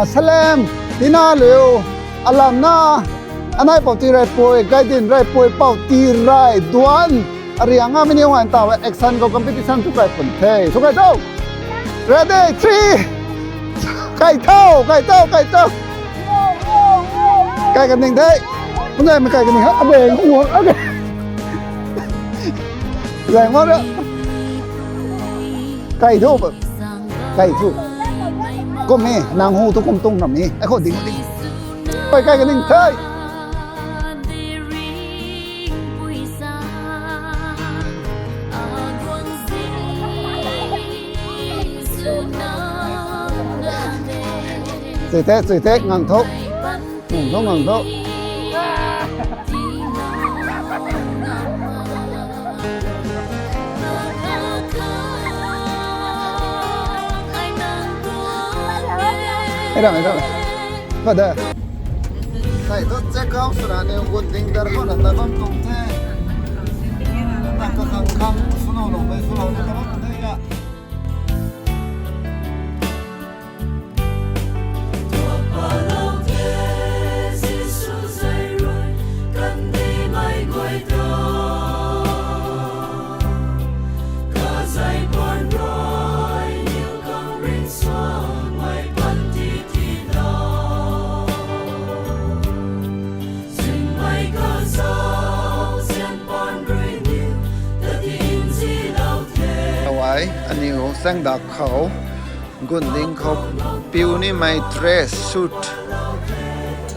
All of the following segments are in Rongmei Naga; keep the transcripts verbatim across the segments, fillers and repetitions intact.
Salem, tina liu, alamna, anai pou ti rai pui, gaidin rai pui, pou ti rai, duan, ariang a mini wan taw, action khou competition tu kai pun the. Tu kai tho. Ready, three. Kai tho, kai tho, kai tho. Kai kan ding the. Pun dai mei kai kan ding ha. Abe, u, abe. Zai mo ra. Kai tho. Kai tho. Kum e, nang hu tu kum tung ram e. Ai khou ding ding. Kai, kai kan ding the. Chui the, chui the, ngang tho. Ngang tho, ngang tho. Ei ram, ei ram. Father. Sai tu check out swna ni gun ding dar khou na ta bam tuang the. Na kakhang khang swna lou mei swna lou ni ta bam tuang the ya. Ai, aniu sang dak khou, gun ding khou, piu nimei dress, suit,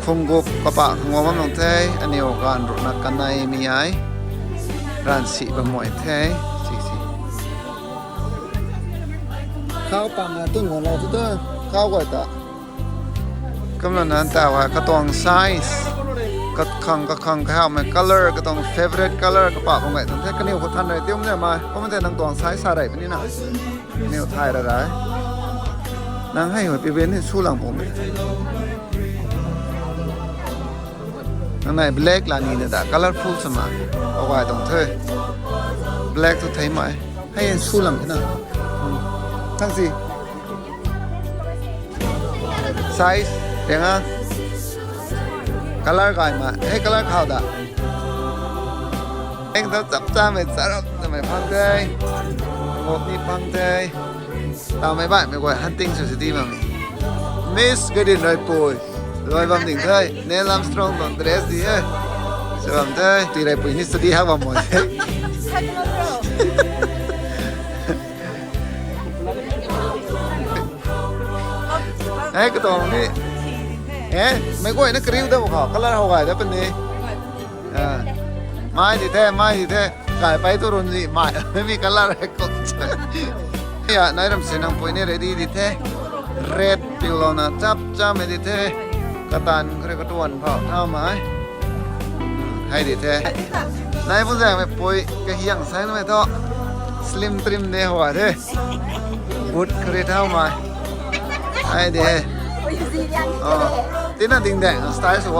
phunggup kapah khang guang bam nung the, aniu ganv ruhna kanei mi ai, ranv si bam mei the, si si. Khou pang a tun guang lou tu tu, khou guay ta. Kumna nan ta wa katuang size, kakhang kakhang kahaumei color, katuang favorite color kapah khang guay tuang the, kaniw khou than rei tiu mei mai, kum the nang tuang size sa rei puni na. Niw thay ra rai. Nang hei hoi piben ni su lang pum. Nang nai black la ni na da colorful sama. Awai tuang the. Black tu thei mai. Hei su lang na. Thang si. Size, riang a. Color kai ma. Hei color khou da. Eng ta chap cha mei charap ta mei phang the. Ngop ni phang the. Tau mei bai mei guay hunting sw si di bam. Miss Gadin Raipui. Loi bam ding the. Neil Armstrong tuang dress di e. Sw bam the. Ti Raipui ni study hak bam mo the. Eh, katuang ni. Eh, mei guay na kariu da bo kha. Color how gay da puni. Ah. Mai di the, mai di the. Kai pai tu run zi mai. Mi color hai kot. Ya, nai ram se nang pui ni ready di the. Red pillow na chap chap mei di the. Katan kre katuan phau thau mai. Hai di the. Nai pu zang mei pui kahiang sang mei tho. Slim trim de hua the. Boot kre thau mai. Hai di he. Oh. Tina ding dang style sw.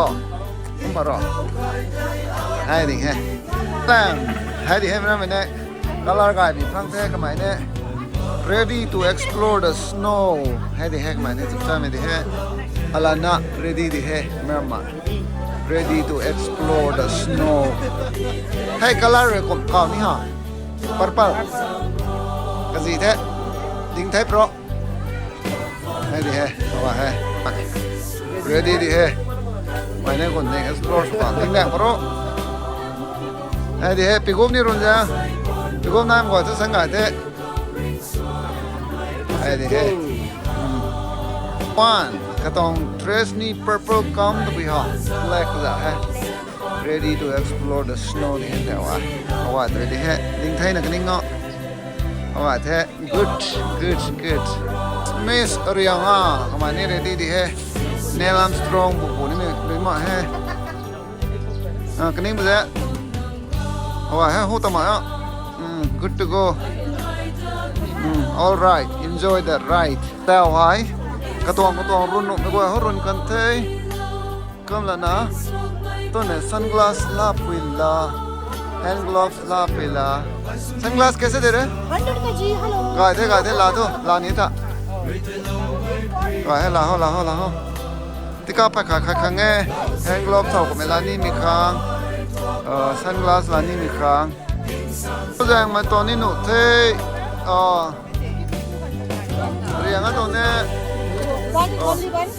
Kum paro. Hai ding he. Bam. Hai ding he, mei na mei ne. Color gay mi phang the kamei ne. Ready to explore the snow. Hai ding he kamei ne, chap cha mei di he. Alana ready di he, mei ma. Ready to explore the snow. Hai color rui kum kau ni ha. Purple. Kazi the. Ding the pro. Hai di he, awa he. Ready di he. Mai ne gun ding explore sw bam ding dang paro. Hai di he, pigum ni run ja. Pigum nam gua tu sang gay the. Hai di he. Hmm. One, katuang dress ni purple kam tu bi ha. Black za he. Ready to explore the snow di he the wa. Awa ready he. Ding the na kaning o. Awa the. Good, good, good. Miss Arianga, kamei ni ready di he. Neil Armstrong bu bu ni mei, mei ma he. Ah, kaning bu ze. Awa he, hu ta ma ya. Mm, good to go. Mm, all right, enjoy the ride. Tau hai. Katuang, katuang run nu, mei guay ho run kan the. Kum lana, tun e sunglass la pui la, hand gloves la pui la. Sunglass kaise de re? Hundred ka ji, hello. Gay the, gay the, la tu, la ni ta. Ka hei la ho, la ho, la ho. Tika pa kha kha khang e. Hand gloves tau kumei la ni mi khang. Uh, sunglass la ni mi khang. Zang ma to ni nu the. Uh, riang a to ne. One, only one.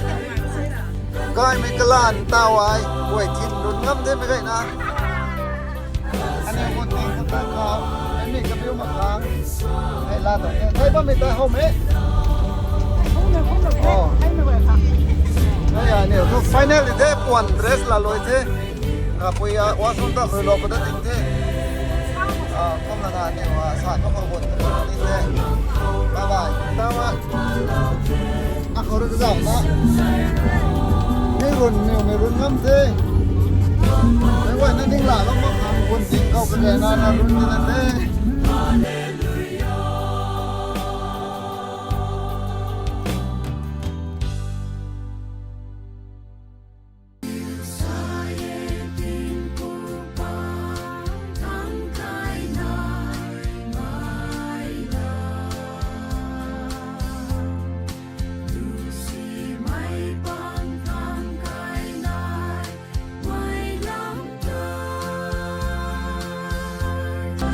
Gaymei kalan tau ai. Guay thin run ngam the mi gay na. Aniu mun ting khou ta khou, ai mi kabiu mak khang. Hei la tau. Hei bammei ta how me. Oh. Hei aniu thu final de puan dress la loi the. Kapui a washroom ta lui lou pada ting the. Ah, kumna na aniu a sa ka khou bun ting the. Bye bye. Tau a. Akhou rui kazauh na. Mi run, miu mi run ngam the. Mei guayna ning la lou mak khang bun ting khou kage na na run tina the.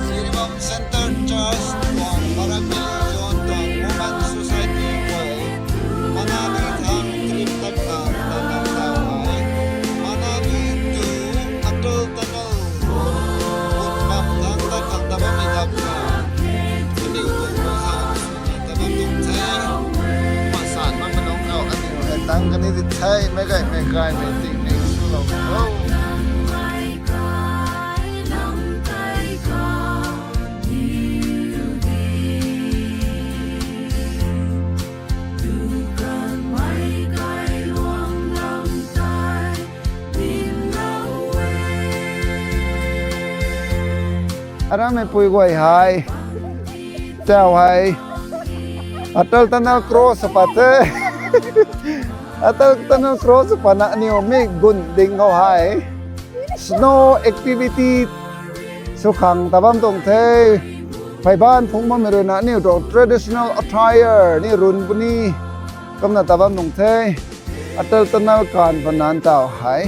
Jiribam Center Church tuang Barak Valley Zone tuang Women Society khou Manali thang trip tat khang tat khang tau hei. Manali to Atal Tunnel bam thang tat khang ta bammei dap khang. Aniu tuang khou sa sw ni ta bam tuang the. Masan bam nung khou aniu hei tang kani di the. Mei gay mei gay mei ting mei sw lou khou. Aramei pui guay hei. Chau hei. Atal Tunnel cross pat the. Atal Tunnel cross pat na aniu mi gun ding khou hei. Snow activity sw khang ta bam tuang the. Phey ban phung bammei rui na aniu tuang traditional attire ni run puni. Kumna ta bam tuang the. Atal Tunnel kan panan tau hei.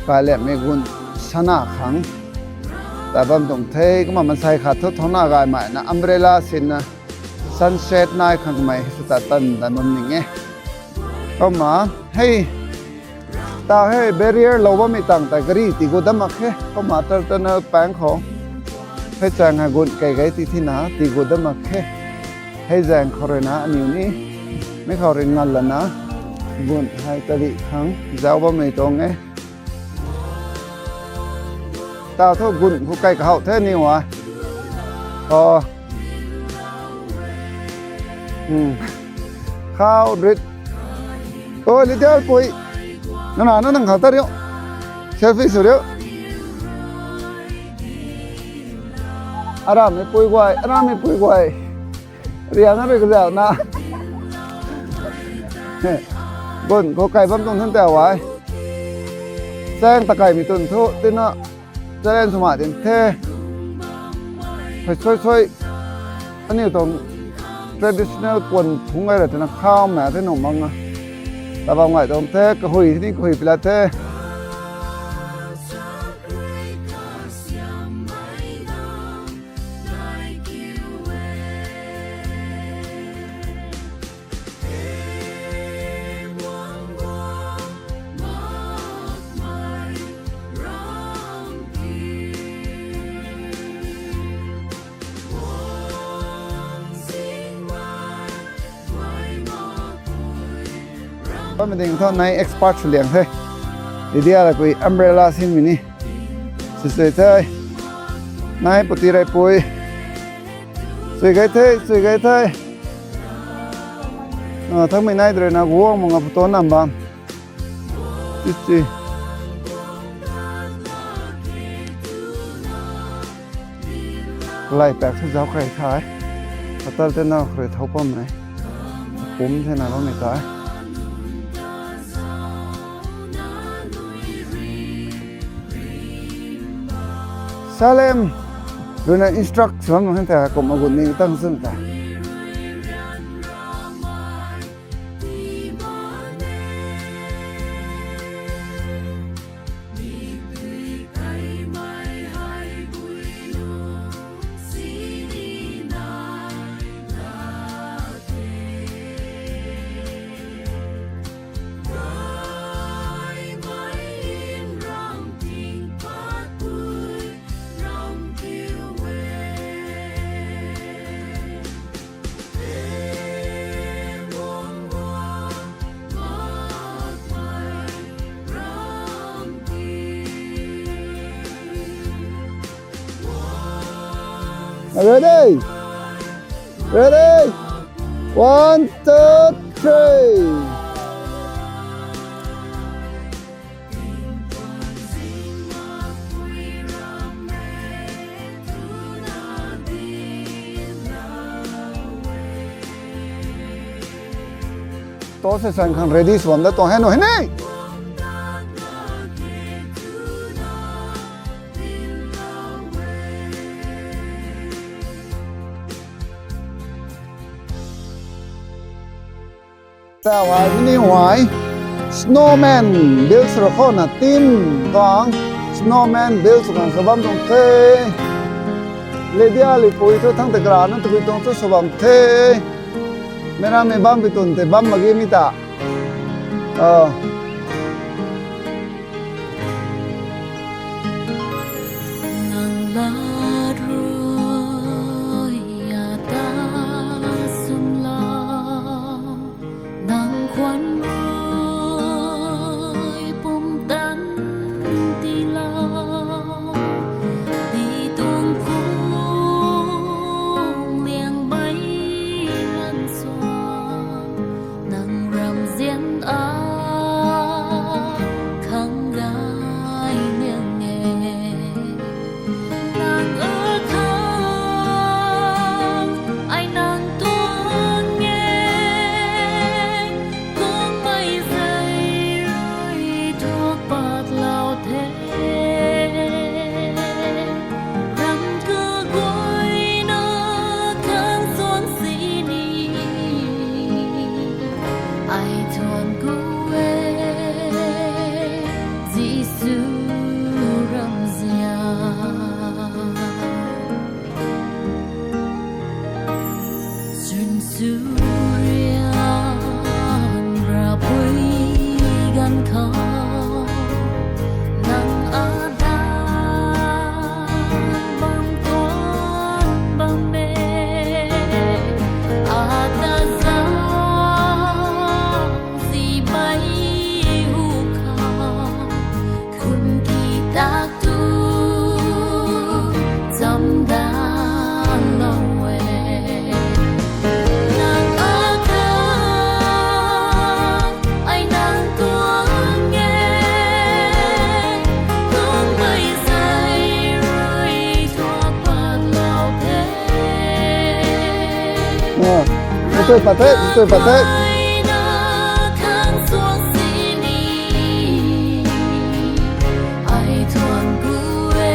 Kailemei gun sana khang ta bam tuang the. Kumna mansei khat thu thona gaymei na umbrella sinna sunset nai khang mei sw ta tan ta bam ning e. Kumna hei ta hei barrier lou bammei tang ta gari tii gu dam mak khe. Kumna Atal Tunnel pang khou hei chang hei gun kai gay ti thina tii gu dam mak khe. Hei zaeng khou rui na aniu ni mi khou rui ngal lana gun hei tali khang zauc bammei tuang e. Tau thu gun khou kai kahow the ni wa. Oh. Hmm. Khou rit. Oi, Little Pui. Nana, nana, nang khou ta riu. Selfie sw riu. Aramei pui guay, aramei pui guay. Riang a rui kazauh na. Gun khou kai bam tuang than tau ai. Chaeng ta kaimei tun thu, tina challenge sw ma ding the. Hei sui sui. Aniu tuang traditional puan phung ai ra tina kham na the nung mang a. Ta bam ngai tuang the, kahui ni kahui pila the. Bammei ding thu nai expert sw liang the. Idia la kui umbrella sinmei ni. Sw sw the. Nai puti rei pui. Sw gay the, sw gay the. Ah, thangmei nai drei na guang manga photo nam bam. Titi. Lai pak thu zauc kai thai. Atal te na khrui thau pam nai. Pum the na lo ni ta. Salem. Rui na instruct sw bam nai ta kum agun ni tang sw ta. Ready? Ready? One, two, three. Toast session khang ready sw bam da tuang he nu he ni. Tau ai ni uai. Snowman build sw ra khou na team tuang. Snowman build sw khang sw bam tuang the. Lydia Lipui thu thang te kara na tabui tuang thu sw bam the. Mera mei bam bi tun te bam mak ge mi ta. Ah. Nang lat rui ata sum la, nang khwan rui pum tan ti la, di tuang khung liang bai ran sua. Nang ramzian a khang gay niang e. Nang a khang ai nang tuang e. Kung mei zei rui thuak pat lou the. Ram kaguayna khang suan sini, ai thuan ku e, Jisu ramzian. Sun surian rapui ganv khou, nang a dan bam tuan bam e, ata zang zi bai hu khou, khun ki tak tu cham dan lou e. Nang a khang ai nang tuang e, kung mei zei rui thuak pat lou the. Ah, tu pat the, tu pat the. Ai thuan ku e,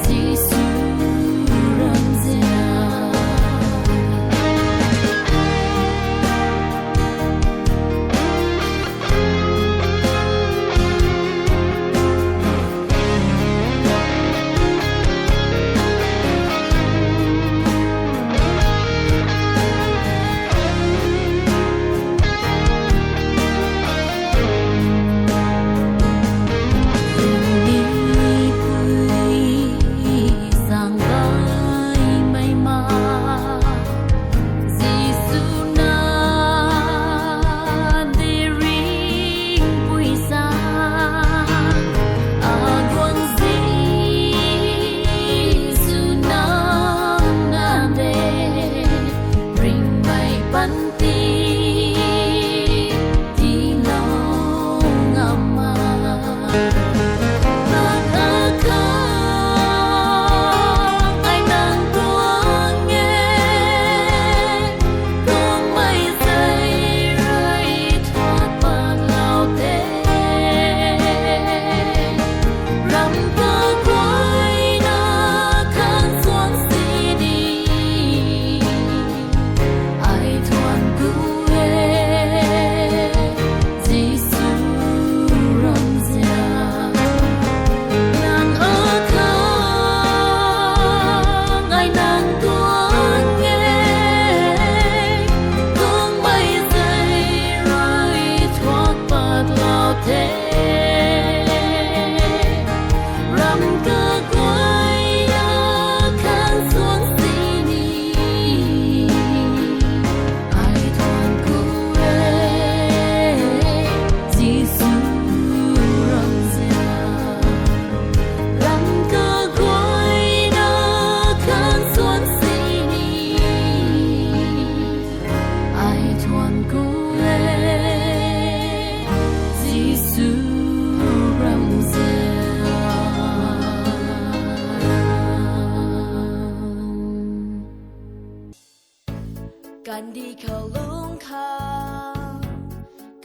Jisu ramzian.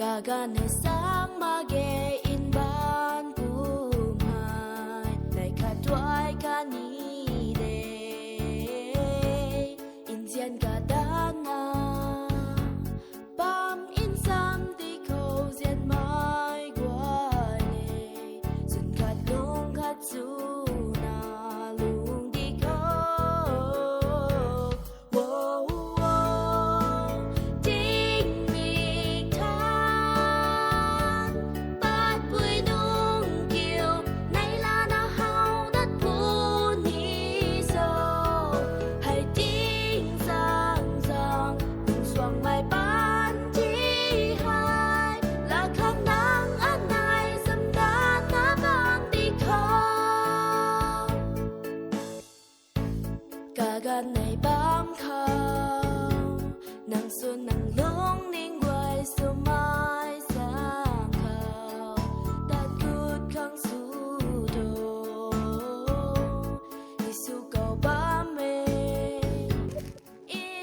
Kaganv hei sang mak ge in ban kum hei, nei khat tuai kani de. Nzian kadanna, bam nsam di khou nzianmei guay le, chwn khat lung khat chuna lung di khou. Wo, wo, tingmik than, patpui nung kiu, nei lana how dat puni so, hei ting zang zang, lung suangmei pan ti hei, la khang nang anei zam dat na bang di khou. Kaganv nei bam khou, nang swn nang lungning guay swmei sang khou, tat gut khang sw tho. Jisu khou bam e,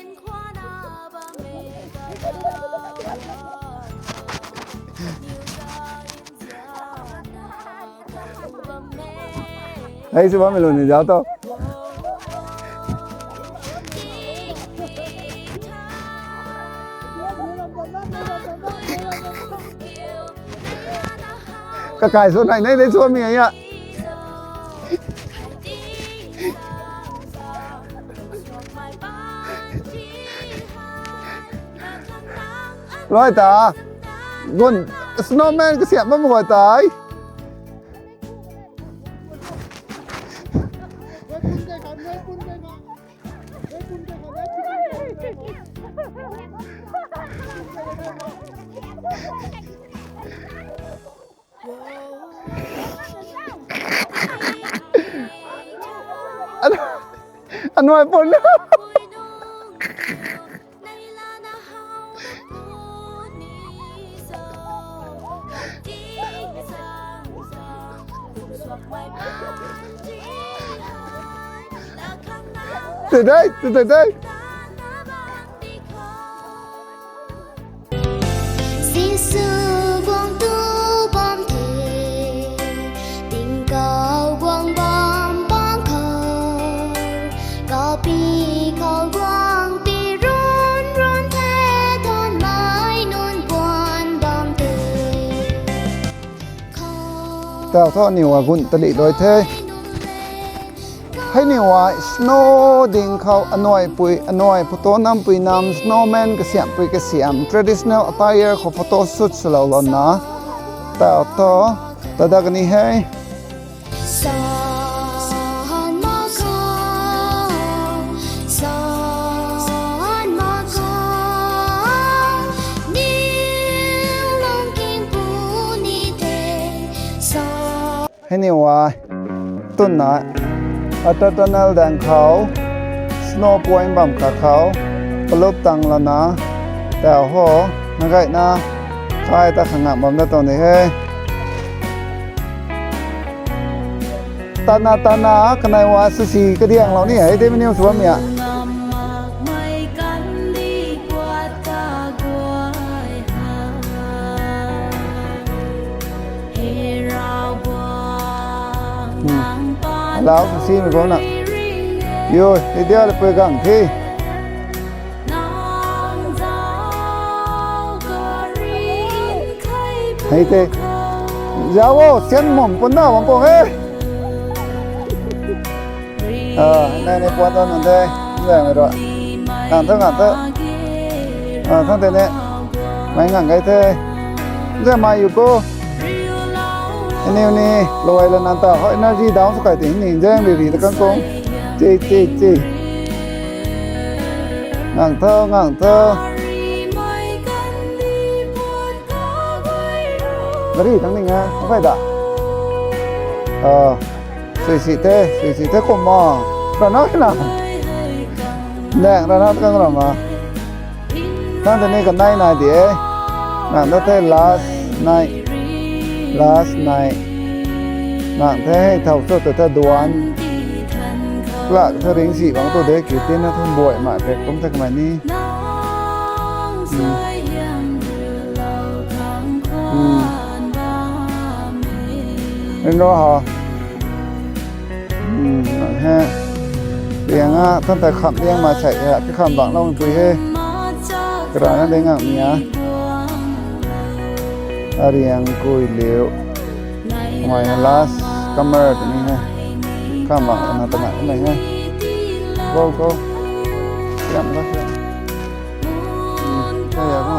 nkhwanna bam e, kaganv niw ta nzianna khou bam e. Hei sw bammei lou ni zauc tho. Kakai sw nai nei dei swmei a. Loi ta. Gun snowman kasiamh bam guay tei. Anuai pun. Tui dei, tui, tui dei. Jisu guang tu bam the, tingkauh guang bam bang khou, kapi khou guang pi run run the, thanmei nunc guan bam the. Tau thu aniw a gun talih loi the. Hei niw a snow ding khou anuaipui, anuai photo nampui nam, snowman kasiamhpui kasiamh, traditional attire khou photo shoot swlou lana. Tau thu, tada kani hei. Hei niw a, twna, Atta Tunnel daeng khou, snow point bam khat khou, palup tang lana, tau ho, na gayna, kai ta khang ngam bam da tuang de he. Tana tana, kanei wa swsi kadianglou ni hei, de miniw sw bammei a. Lau, simei bam na. Yo, hei dia le pui gang the. Hei te. Zauc o, sian mum pun na bam pung e. Nai ni puan ta nunc the, nzaeng rui. Ngang thu, ngang thu. Thang tei ni. Mei ngang gay the. Nzaeng mai yu ko. Aniw ni, luai lana ta ho energy down sw kai ti ni, nzaeng riri ta kang kung. Chi, chi, chi. Ngang thu, ngang thu. Gari thang ni nga, phai da. Sui si the, sui si the kum ma. Rana na. Nang rana kang rama. Nang tei ni kanei nai di e. Nang ta the last night. Last night. Nang the hei thau cho ta the duan. Klak the ring si bang tu de ki tin na thun buai ma pek kum the kamei ni. Hmm. Ring ro ha. Hmm, he. Riang a, tan ta kham riang ma sei, he, ka kham bang lou pui he. Karana dei ngak ni a. A riang kui liu. Mai last comer tu ni he. Kham bang na ta na ni he. Go, go. Siam, go, siam. Hmm, kaya ko.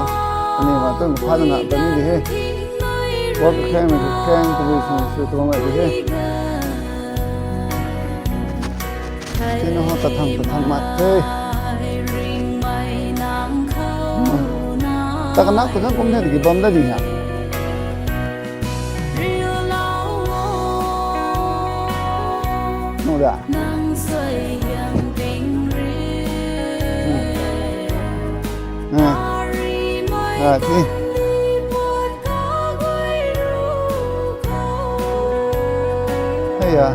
Ani ma tu pha na ta ni di he. Work kheng, kheng tu bi sini su tuang ai di he. Sini ho ta thang, ta thang mat the. Ta kanak ta kan kum the di bam da di ha. Nu da. Hmm. Ah. Ah, ti. Hey ya.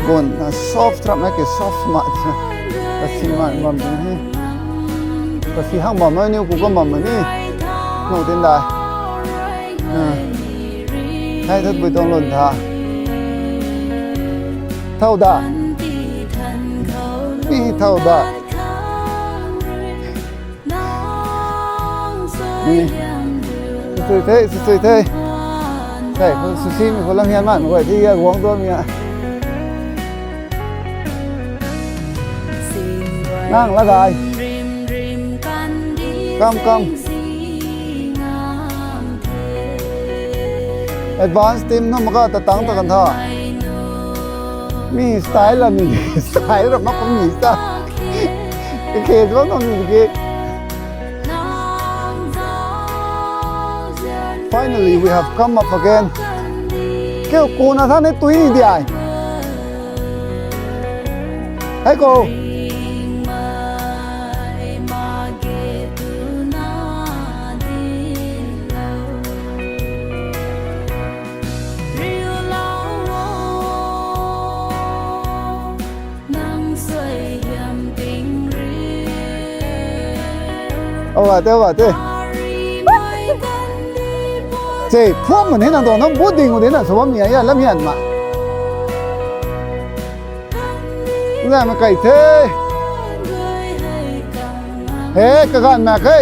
Gun, ah, soft trap na ke soft ma. Kasi ma bam ni. Kasi hang bam ni ku ka bam ni. Nu tin da. Ah. Hai thut bui tong lun tha. Thau da. Mi thau da. Ni. Sui the, sui the. Sai, ko sushi mi ko lam hian man ko ti ya guang do mi a. Nang la dai. Kam, kam. Advance team na maka ta tang ta kan tha. Mi style la ni, style ra mak mi ta. Ke ke zwa na ni ke. Finally, we have come up again. Keu kuna tha ne tui ni di ai. Hei ko. Awa te, awa te. Che, phuam mani nang tuang nang bu ding u de na, sa bam mi a, ya lam hian ma. Ngai ma kai the. He, kaganv mak khe.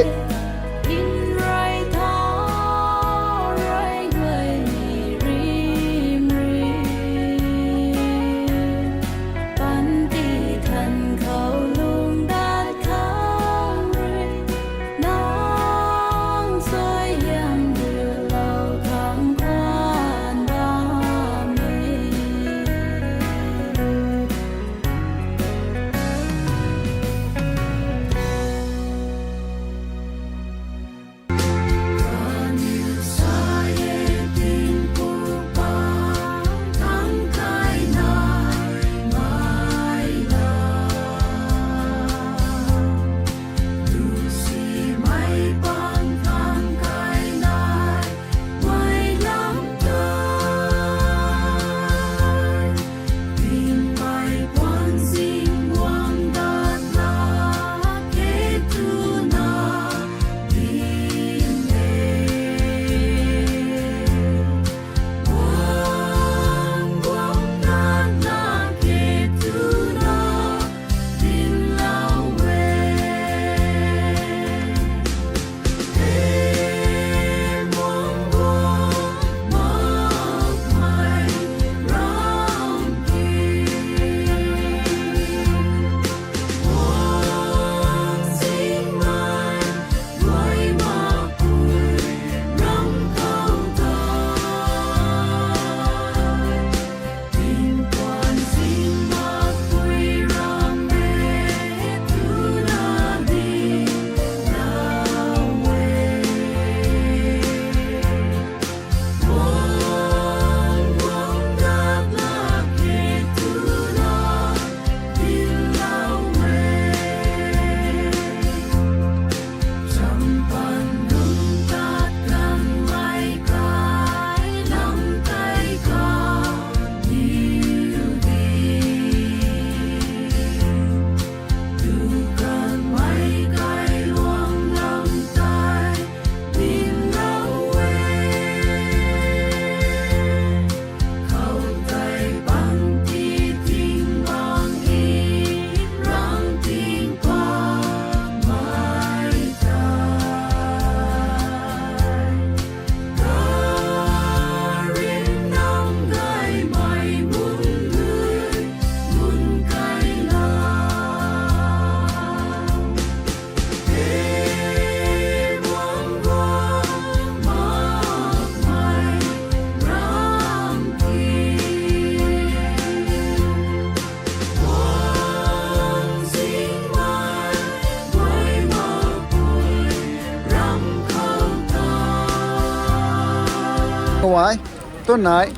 Tuai, tunai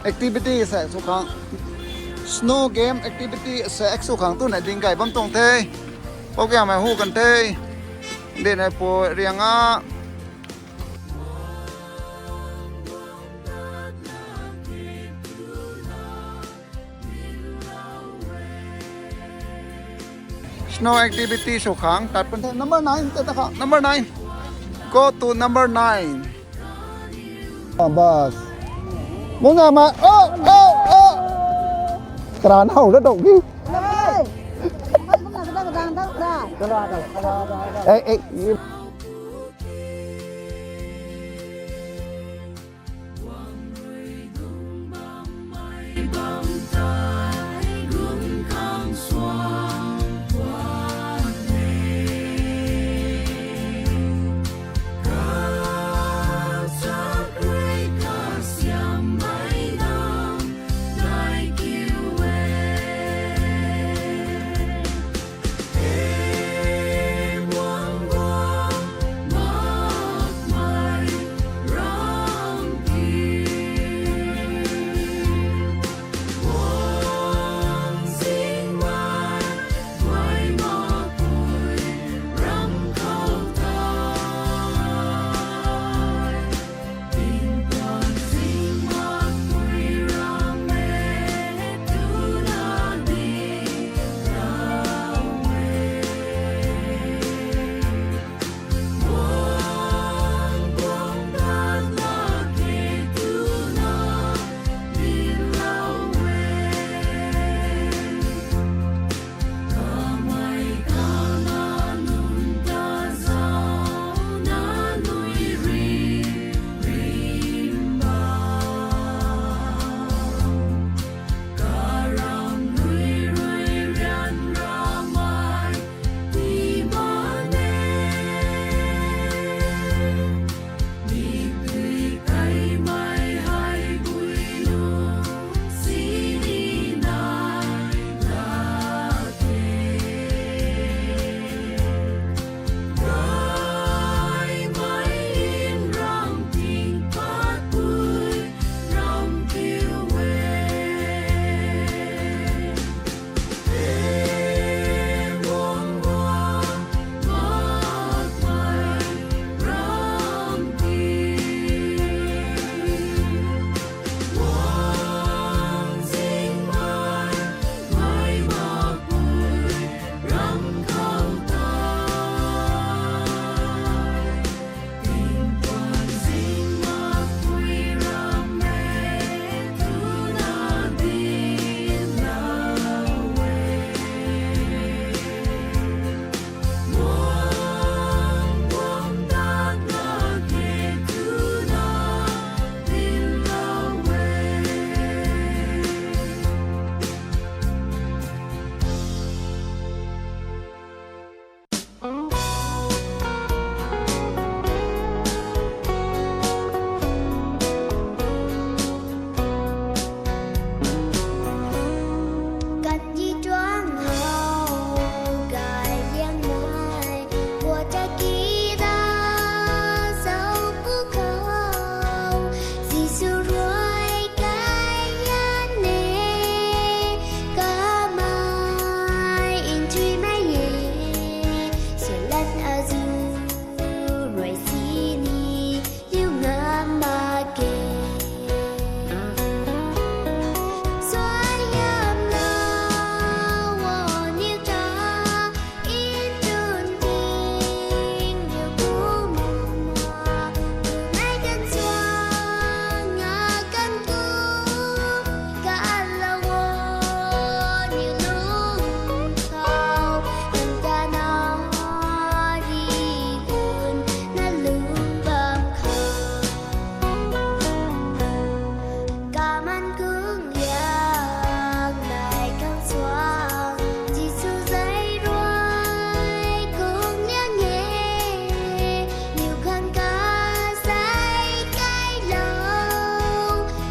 activity sek sw khang, snow game activity sek sw khang tunai ding kai bam tuang the. Pou kiamei hu kan the. Dinai pu riang a. Snow activity sw khang tat pun the. Number nine, tat khang. Number nine. Go to number nine. Ah, bas. Muna ma. Oh, oh, oh. Kran hau ra dok ni. Eh, eh.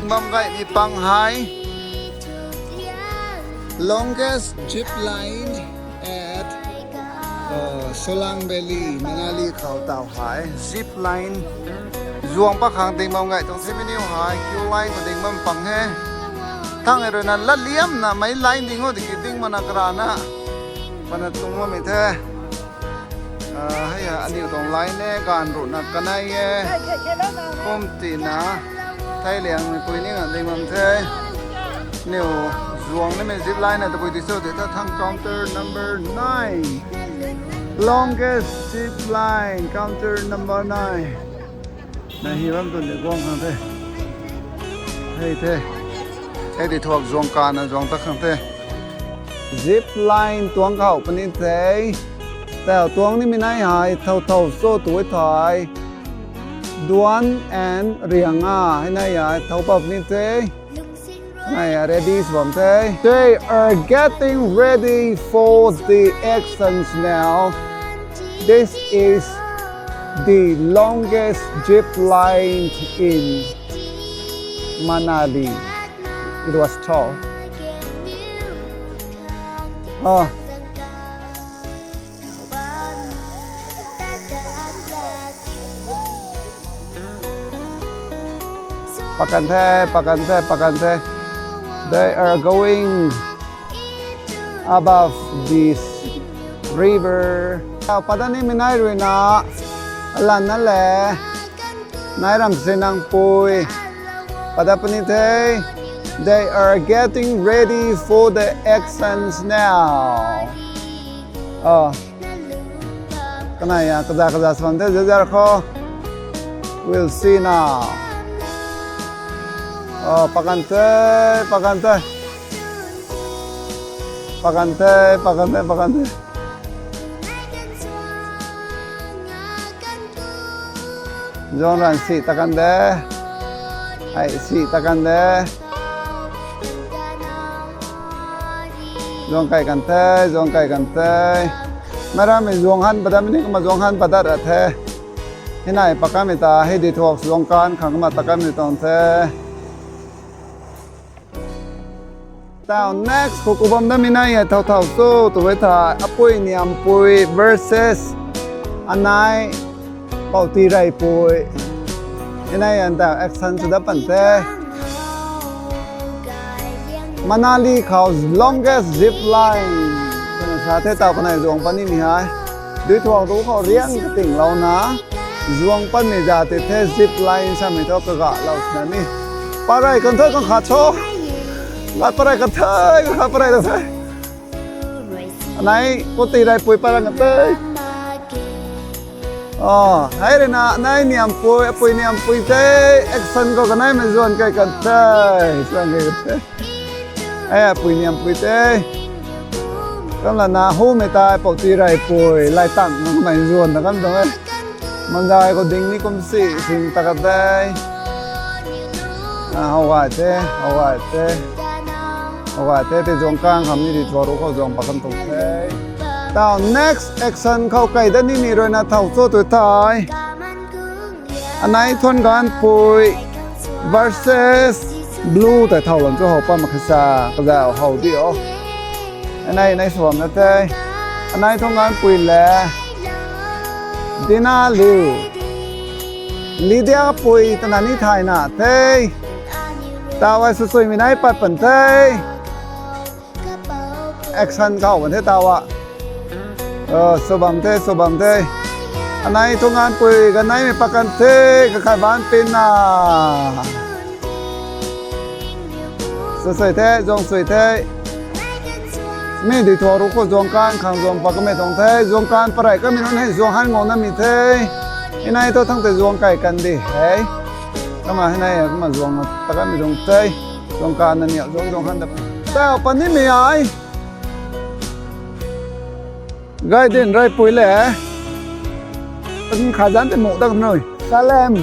Bam gay ni pang hei. Longest zip line at Solang Valley, Manali khou taw hei zip line zuang pat khang ding bam gay tuang the. Mi niw hei queue line khou ding bam pang he. Thang e rui na latliamna meic line ding o tiki ding mana karana pana tung bammei the. Hei aniw tuang line e, ganv ruhna kanei e. Kum tina thei liangmei pui ni ngan ding bam the. Niw zuang nimei zip line na tabui di cho tei ta thang counter number nine. Longest zip line, counter number nine. Na hi bam twn de guang khang the. Hei the. Hei di thuak zuang kana zuang ta khang the. Zip line tuang khou puni the. Tau tuang nimei nai hei thow thow cho tu thei. Duan and Rianga hei nai hei thow pat puni the. Nai hei ready sw bam the. They are getting ready for the actions now. This is the longest zip line in Manali. It was tall. Oh. Pakan the, pakan the, pakan the. They are going above this river. Padat nimei nai rui na, alan na le, nai ram se nang pui. Padat puni the. They are getting ready for the actions now. Oh. Kanei a kaza kaza sw bam the, zazar khou. We'll see now. Oh, pakan the, pakan the. Pakan the, pakan the, pakan the. Zuang ran si ta kan de. Ai si ta kan de. Zuang kai kan the, zuang kai kan the. Meic rammei zuang han padat mei ni kumna zuang han padat ra the. Hei nai pakamei ta hei di thuak zuang kan khang kumna ta kanmei tuang the. Tau next khou ku bam dat mei nai hei thow thow cho tu e thei, Apui Niampui versus Anai Pouti Reipui. Hei nai hei tau action sw dat pan the. Manali khou longest zip line twna sa the, tau kanei zuang pat nimei hei. Dui thuak tu khou riang katinglouna zuang patmei za tei the zip line samei thu kagahlou swna ni. Parei kan the kan khat cho. Lat parei kan the, kan khat parei ta the. Anai Pouti Reipui parei kan the. Oh, hei rui na, Anai Niampui, Apui Niampui tei, action khou kaneimei zuan kai kan the, zuan kai kan the. Hei Apui Niampui tei. Kumlana humei tei Pouti Reipui, lay tang nangmei zuan ta kan tuang e. Manzai khou ding ni kum si, sing ta kan the. Ah, how gay the, how gay the. How gay the, tei zuang kan khang ni di thuak ru khou zuang pat kan tuang the. Tau next action khou kai dat nimei rui na thow cho tu thei. Anai Thuanganpui versus Blue tei thow lan cho how pat mak khe sa, kazauh how di o. Anai, anai sw bam na the. Anai Thuanganpui le Dina Liu. Lydia Pui twna ni thayna the. Tau hei swsuimei nai pat pan the. Action khou bam the tau a. Oh, sw bam the, sw bam the. Anai Thuanganpui kaneimei pat kan the, kakhai ban pin na. Swsui the, zuang sui the. Mi di thuak ru khou zuang kan khang zuang pat kamei tuang the, zuang kan parei kamei nunc hei zuang han ngou namei the. Hei nai thu thang tei zuang kai kan di hei. Kumna hei nai kumna zuang ta kanmei tuang the. Zuang kan na niau zuang zuang han da. Tau pat nimei ai. Gaidin Reipui le. Kan kha zan tei mu dat nui. Salem.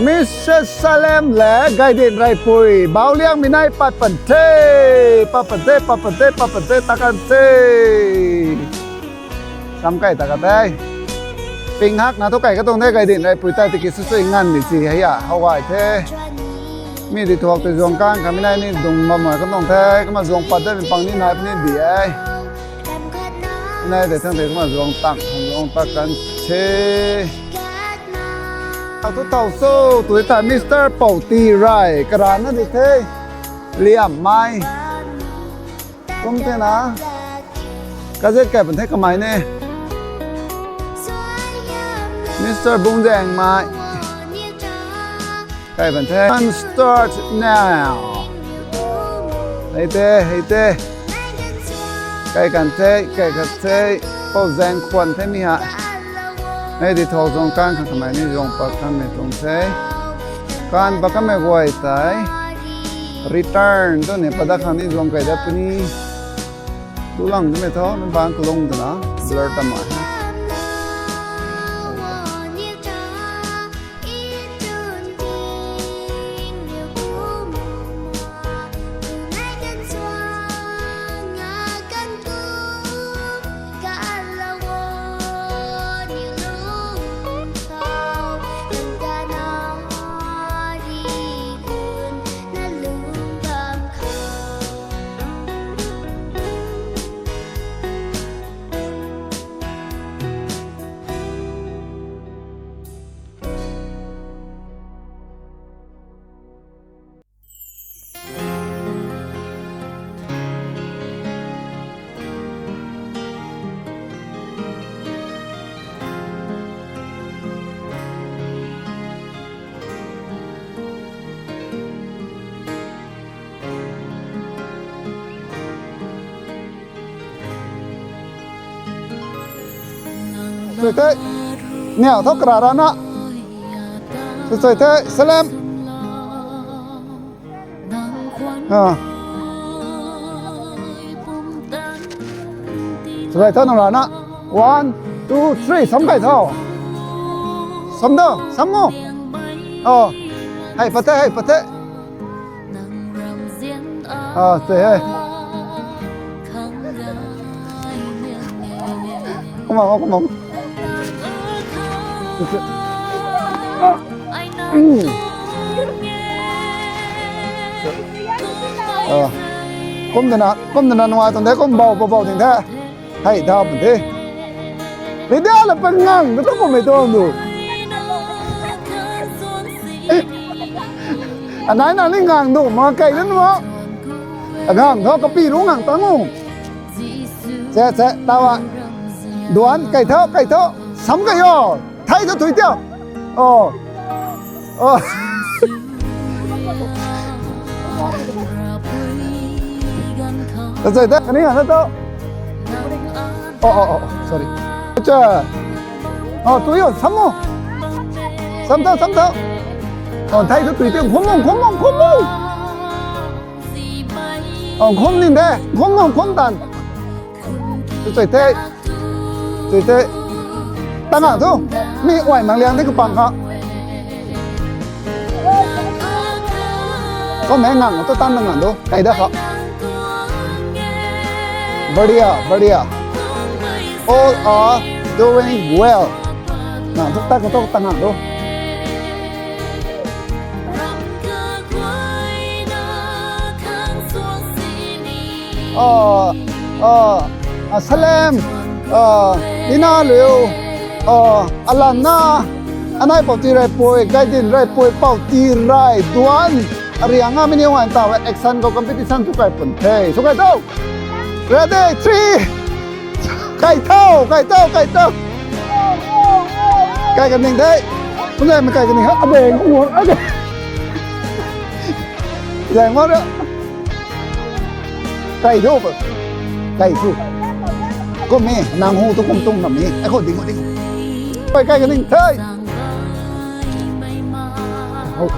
Missus Salem le Gaidin Reipui. Bauliangmei nai pat pan the. Pat pan the, pat pan the, pat pan the, ta kan the. Kam kai ta kan the. Ping hakna thu kai katuang the Gaidin Reipui tei tiki swsui ngan ni si hei a, how gay the. Mi di thuak tei zuang kan khang mei nai ni dung bam mak kan tuang the, kumna zuang pat datmei pang ni nai puni di e. Nai de thang de kumna zuang tang, zuang tak kan the. Tau tu tau so, tu ta Mister Pouti Rai, karana di the. Liam mai. Kum the na. Kazet kai pan the kamei ne. Mister Bungzeng mai. Kai pan the. And start now. Hei te, hei te. Kai kan the, kai kan the. Pou zaeng khwan the mi ha. Hei di thau zong kan khan kamei ni zong pat kan mei tuang the. Kan pat kan mei guay tei. Return tu ni pada khan ni zong kai dat puni. Dulang tu mei tho, mei bang kalung tu na. Blur ta mai. Sui tei. Niau tho kara rana. Sui sui tei. Salam. Ah. Sui tho nang rana. One, two, three. Sam kai tho. Sam do. Sam mo. Oh. Hei pate, hei pate. Ah, tei hei. Come on, come on. Kum dana, kum dana nungai tuang de, kum bau, bau, bau ding the. Hei, da pun the. Video la pa ngang, ka tu kum mei tuang du. Anai na ni ngang du, ma kai dun mo. Ngang tho, kapi ru ngang tang u. Che, che, tawa. Duan, kai tho, kai tho. Sam kai yo. Thei tho thui tio. Oh. Oh. Achei ta, kani hana to. Oh, oh, oh, sorry. Acha. Oh, tui o, sam o. Sam tho, sam tho. Oh, thei tho tui tio. Khum mung, khum mung, khum mung. Oh, khum ning de. Khum mung, khum tan. Tui tei. Tui tei. Tang ngang thu. Mi uai mang liang tei kapang kha. Kum mei ngang tu tan nang ngang thu. Kai da kha. बढ़िया, बढ़िया. All are doing well. Ngang thu ta ka tu tang ngang thu. Ah, ah, ah, Salem, ah, Lina Liu, ah, Alana, anai Pouti Rai pui, Gaidin Rai pui, Pouti Rai, Duan, ariang a mini wan taw e, action khou competition sw kai pun the. Sw kai tho. Ready, three. Kai tho, kai tho, kai tho. Kai kan ning the. Kum zaeng mei kai kan ning ha. Abe, ngu, abe. Zaeng ma ra. Kai tho, kai tho. Kum e, nang hu tu kum tung nam e. Ai khou ding, ding. Kai, kai kan ning the. Hou.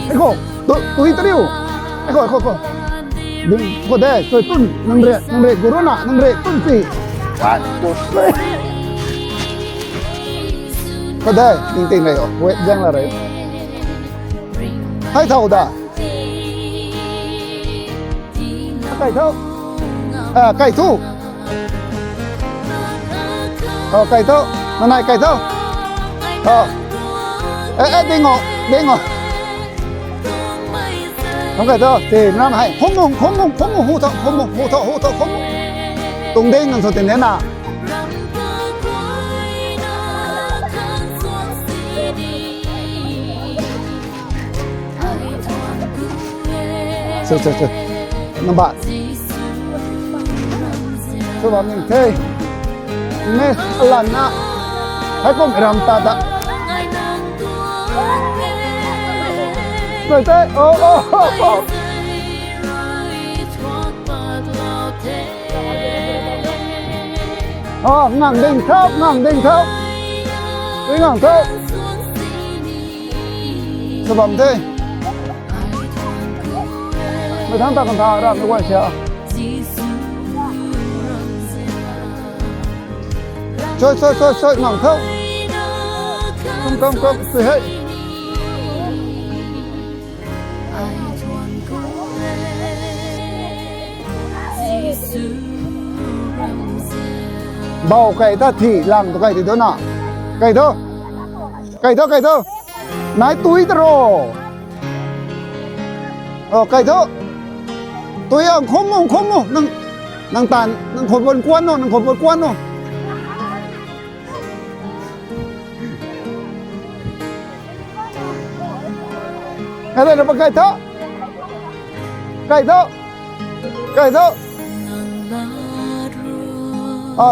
Ai khou, tu, tui tariu. Ai khou, ai khou, khou. Ding, khou de, sui tun, nang re, nang re, guru na, nang re, tun pi. One, two, three. Khou de, ting ting re o, wait, zang la re. Hai thau da. Kai tho. Ah, kai tho. Oh, kai tho. Nanai kai tho. Oh. Eh, eh, ding o, ding o. Nang kai tho. Te, nang hai. Khum mung, khum mung, khum mung, hu tho, khum mung, hu tho, hu tho, khum mung. Tung ding nang sw tin na. Sw, sw, sw. Nang ba. Sw bam ning the. Miss Alana. Hei kum ram ta ta. Sw the. Oh, oh, oh, oh. Aa, ngang ding thau, ngang ding thau. Ui ngang thau. Sw bam the. Mei thang ta kan tha ram ni guay sia. Soi, soi, soi, soi, ngang thau. Kum, kum, kum, sui hei. Bau kai ta thi lang tu kai ti do na. Kai do. Kai do, kai do. Nai tui ta ro. O, kai do. Tui ang khum, ang khum. Nang, nang tan, nang khum bon kuan no, nang khum bon kuan no. Ngai le na pa kai tho. Kai tho. Kai tho. A,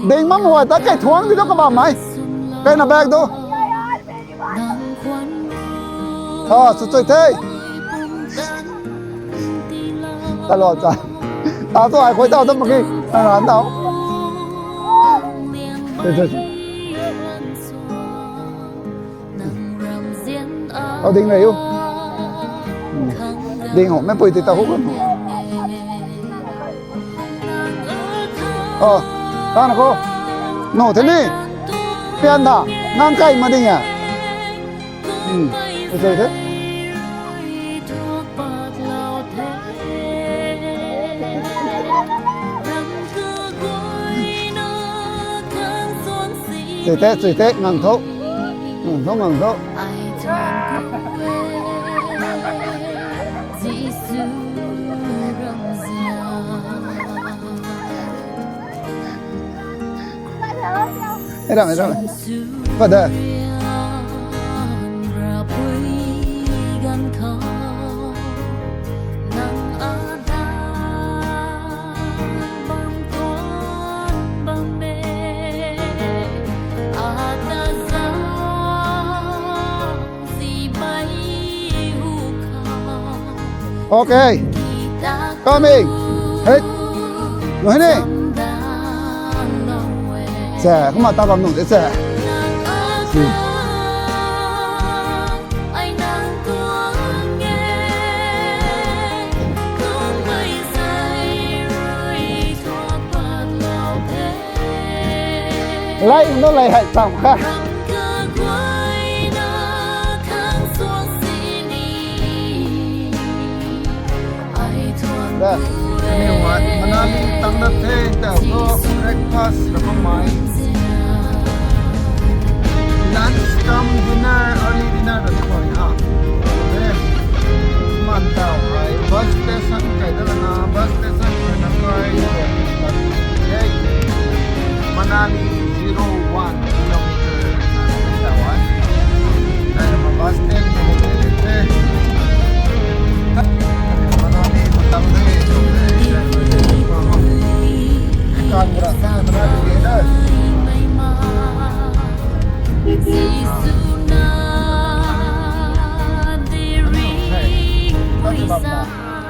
ding mam hua ta kai thuang di tho kabam mai. Kai na bag do. A, sw chui the. Ta lo cha. Ta tu ai khoi tau ta maki. Nang ran tau. Chui, chui, chui. Au ding rei u. Ding ho, mei pui ti ta hu kan. O, ta na ko. No, the ni. Pian da. Nang kai ma ding ya. Hmm. Ui, ui, the. Chui the, chui the, ngang tho. Ngang tho, ngang tho. Ram, ram. Father. Okay. Coming. Hey. Lo hei ni. Sa, kumna ta bam nung de sa. Hmm. Lai, nang lai hei cham kha. Da. Anyway, Manali tang dat the, ta ko breakfast ra ko mai. Lunch cum dinner, early dinner ra ko ha. Eh, man tau hai. Bus station kai da na, bus station kai na kai. Hey, Manali zero one kilometer.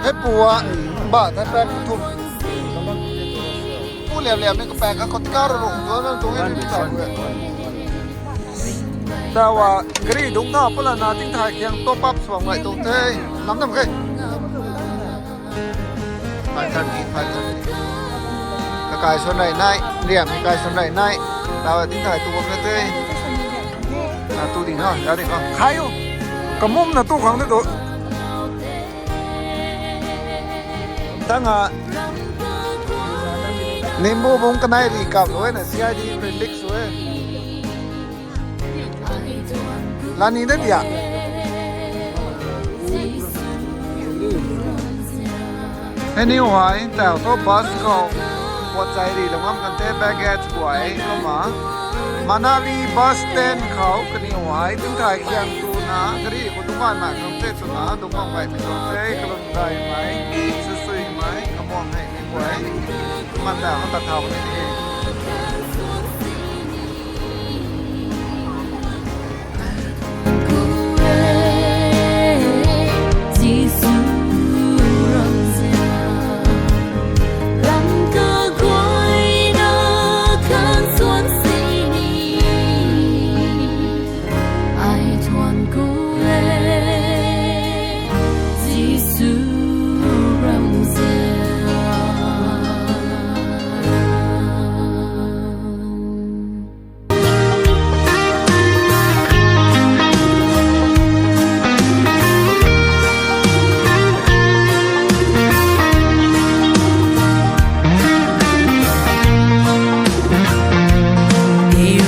Hei pua, ba, thai pek thum. Pu liam liam ni kapaeng kha khou tikau rung tu na tu ni ni tau e. Tawa gari dungc tha pala na tingthai khiang top up sw bam ngai tuang the. Nam nam khe. Five thirty, five thirty. Kakai swan rei nai, liam kakai swan rei nai. Tawa tingthai tu bam na the. Na tu ding ha, ya ding ha. Khai u. Kamum na tu khang na tu. Tang a, Nimbu bung kanei ri kap lu e na, C I D predict sw e. Lani na dia. Anyway, tau thu bus khou Puat chai ri lou ngam kan the baggage guay kumna. Manali bus stand khou kaniw hei tingkai khiang tuna gari khou tung ganna khang the twna tung bam gaymei tuang the, kalum gaymei, susuimei, kamuang hei ni guay. Kumna ta, kumna ta thau ni ni.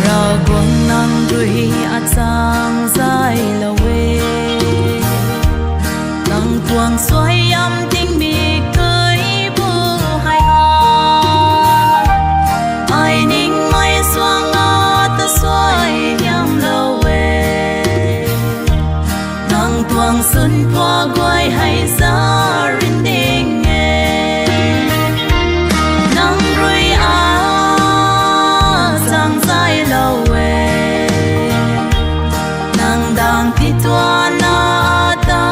Ravguangc, nang rui achang zaylou e. Nang tuang suaihiam tingmik tui bu hei ha, ai ningmei suang ata suai hiamlou e. Nang tuang swn pua guay hei za rin ding e. Nang rui achang zaylou e. Nang dang tituanna ta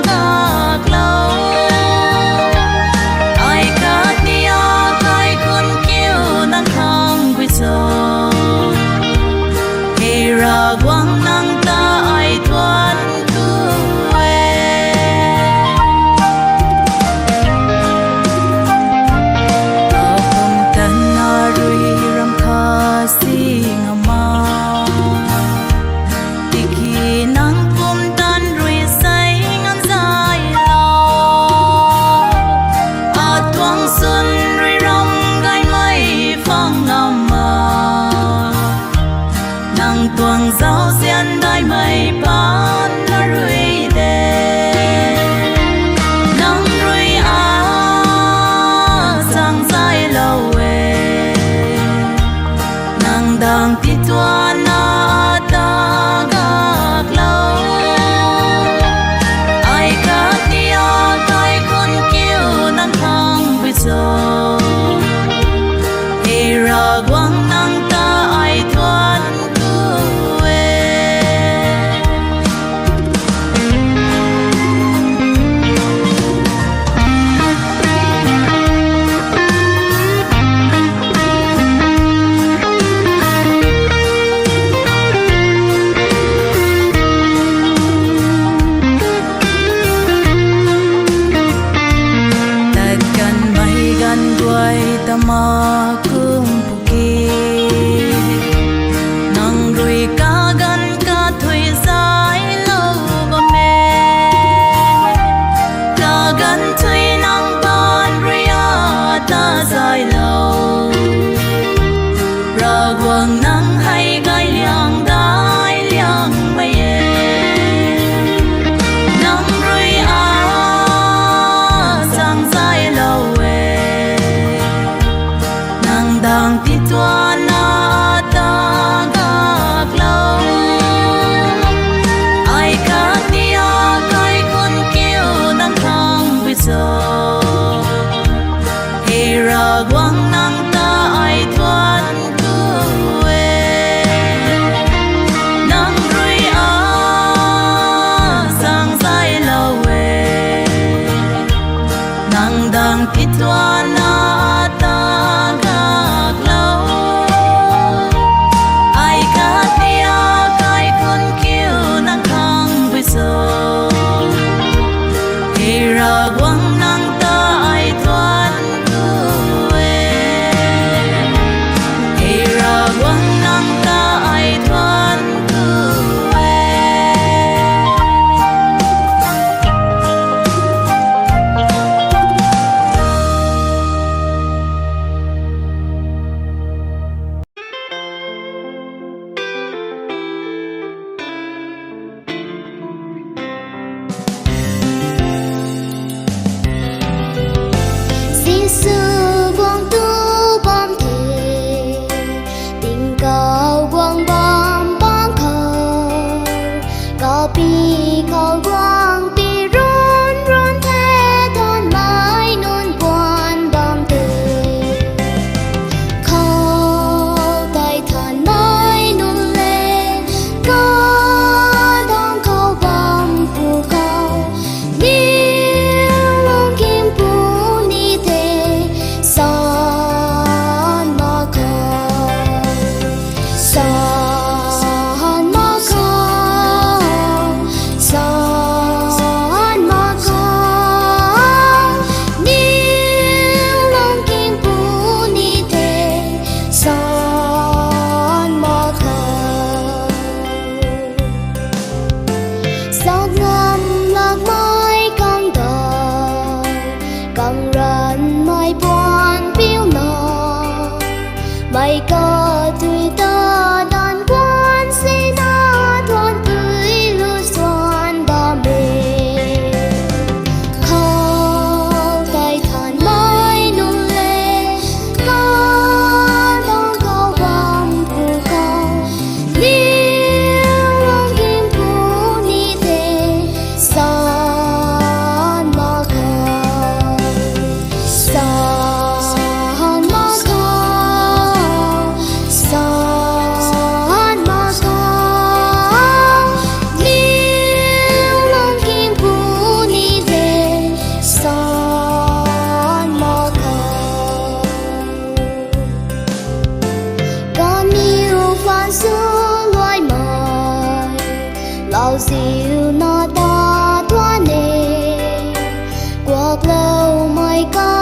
gaklou. Ai khat ni a kaikhun kiu nang khang gui cho. Hei Ravguangc, nang ta ai thuan tu e. Kapumtan na rui ram kha si ngam ma. Tiki nang pumtan rui sei ngan zaylou. Atuang swn rui ram gaymei phang ngam ma. Nang tuang zauzian daihmei paan na rui de. Nang rui achang zaylou e. Nang dang tituanna ta gaklou. Ai khat ni a kaikhun kiu nang khang gui cho. Hei Ravguangc, nang ta ai thuan tu e. Tat kanmei ganv guay ta ma kum pu ki, nang rui kaganv kathui zaylou bam e. Kaganv thui nang paan rui ata zaylou. Ravguangc, nang hei gay liang dai liangmei e. Nang rui achang zaylou e. Nang dang tituanna ta gaklou. Ai khat ni a kaikhun kiu nang khang gui cho. Hei Ravguangc, nang ta ai thuan tu e. Nang rui achang zaylou e. Nang dang tituanna ta gaklou. Ai khat ni a kaikhun kiu nang khang gui cho. Hei Ravguangc, nang ta ai thuan tu e. Hei Ravguangc, nang ta ai thuan tu e. Khou guang pi run run the thanmei nunc puan bam te. Khou tei thanmei nunc le, kadang khou bam pu khou, ni lungkim pu ni the, san mak khou. San mak khou, san mak khou, ni lungkim pu ni the, san mak khou. Sa ngam lakmei kang dai, kang ranmei puan piu na, mei katui ta dan puan si na, thuan tui lu suan dam e. Khou tei thanmei nunc le, kadang khou bam pu khou, ni lungkim pu ni the, san mak khou. San mak khou, san mak khou, ni lungkim pu ni the, san mak khou. Kaniw phaan sw luaimei, lauziu na ta tuan e, kuakloumei ka